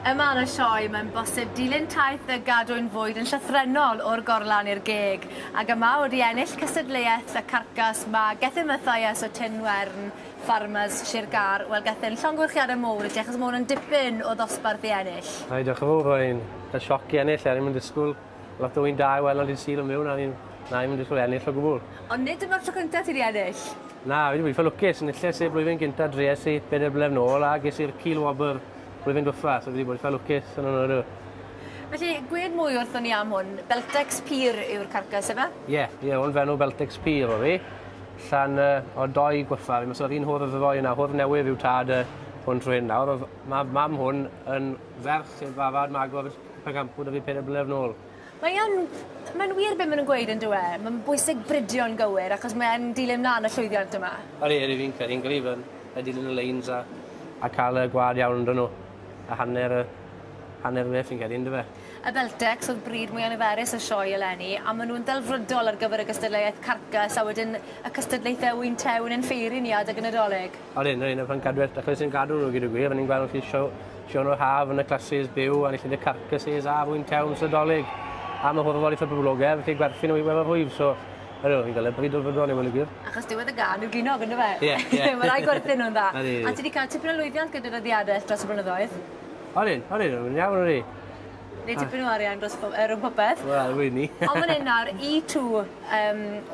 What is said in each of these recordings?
Yma yn y sioe, mae'n bosib dilyn taith y gadwyn fwyd yn llythrennol o'r gorlan i'r geg. Ac yma wedi ennill cystadleuaeth y carcas mae Gethin Mathias o Tyn Wern Farmers Sir Gâr. Wel Gethin, llongyfarchiadau mowr i ti, achos ma' hwn yn dipyn o ddosbarth i ennill. Rhaid, diolch yn fawr, roedd hi'n sioc i ennill, er i'n disgwyl lot o wyn da i weld ond i'n Sul yn mewn, a ni'n na, i'n disgwyl ennill o gwbl. Ond nid dyma'r tro cyntaf ti wedi ennill? Na, fi wedi bod eitha lwcus, enilles i blwyddyn gynta dries i 4 blynedd nôl a ges i'r cil wobr blwyddyn dwetha, so fi wedi bod eitha lwcus yn hwnnw. Felly, gwed mwy wrthon ni am hwn. Beltex Pur yw'r carcas, ife? Ie, ie, hwn fenw Beltex Pur o fi. Llan o doi gwyffa, fi mas o'r un hwrdd y foi yna, hwrdd newydd yw tad hwn trwy hyn nawr. Mae mam hwn yn ferch i'r fafad magodd pencampwr 'da fi 4 blynedd nôl. Mae'n wir beth maen nhw'n gweud yn dyw e? Mae'n bwysig bridio'n gywir achos mae'n dilyn mlaen y llwyddiant yma. Odi, odi, fi'n credu'n gryf yn dilyn y leins a cael y gwad iawn ynddo nhw. A hanner beth fi'n credu, yndyfe? Y Beltex oedd bryd mwyaf niferus y sioe eleni, a maen nhw'n ddelfrydol ar gyfer y gystadleuaeth carcas a wedyn y cystadlaethau wyn tew yn ffeiri ni adeg y Nadolig. Odyn, odyn, y pencampwyr, achos sy'n gadw nhw gyda gwir, ni'n gweld nhw'n sio nhw haf yn y classes byw, a ni'n lle carcasses a wyn tew yn Nadolig. A mae hwrdd eitha poblogaidd, felly gwerthu nhw i wefan rhwyf, so ydw, fi'n cael y bryd o'r fydol, ni'n gwir. Achos diwedd y gan yw'r ginog, ynddo fe? Ie, ie. Mae rhaid gwerthu nhw'n dda. Ydi. A ti wedi cael tipyn o lwyddiant gyda'r dyddiadau dros y blynyddoedd? Odyn, odyn, yn iawn, ydi. Neu tipyn o arian dros rhwng popeth. Wel, wir ni. Ond fan hyn nawr, E2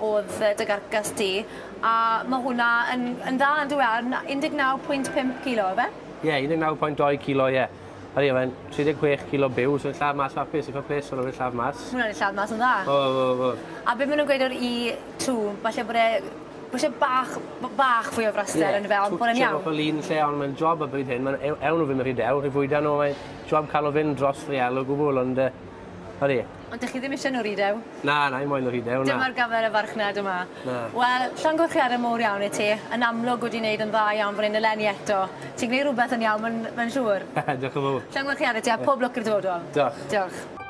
oedd dy garcas ti, a mae hwnna yn dda yn dyw e, 19.5 kilo, ife? Ie, 19.2 kilo, ie. Ydy, mae'n 36 kilo byw, so lladd mas hapus, eitha ples o'n lladd mas. Hwnna'n lladd mas yn dda. O. A beth maen nhw'n gweud o'r E2, falle bod e bod bach fwy o fraster yn fe, ond bod e'n iawn. Ie, lean lle, ond mae'n job y bryd hyn, mae'n ewn nhw fynd rhy dew, rhy fwyda nhw, mae'n job cael o fynd dros friel o gwbl, ond ydy. Ond dych chi ddim eisiau nhw rhy dew? Na, na, i moyn nhw rhy dew, na. Dim ar gyfer y farchnad yma. Na. Wel, llongyfarchiadau mowr iawn i ti, yn amlwg wedi wneud yn dda iawn fan hyn eleni eto. Ti'n gwneud rhywbeth yn iawn, mae'n siŵr. Diolch yn fawr. Llongyfarchiadau ti a pob lwc i'r dyfodol. Diolch. Diolch.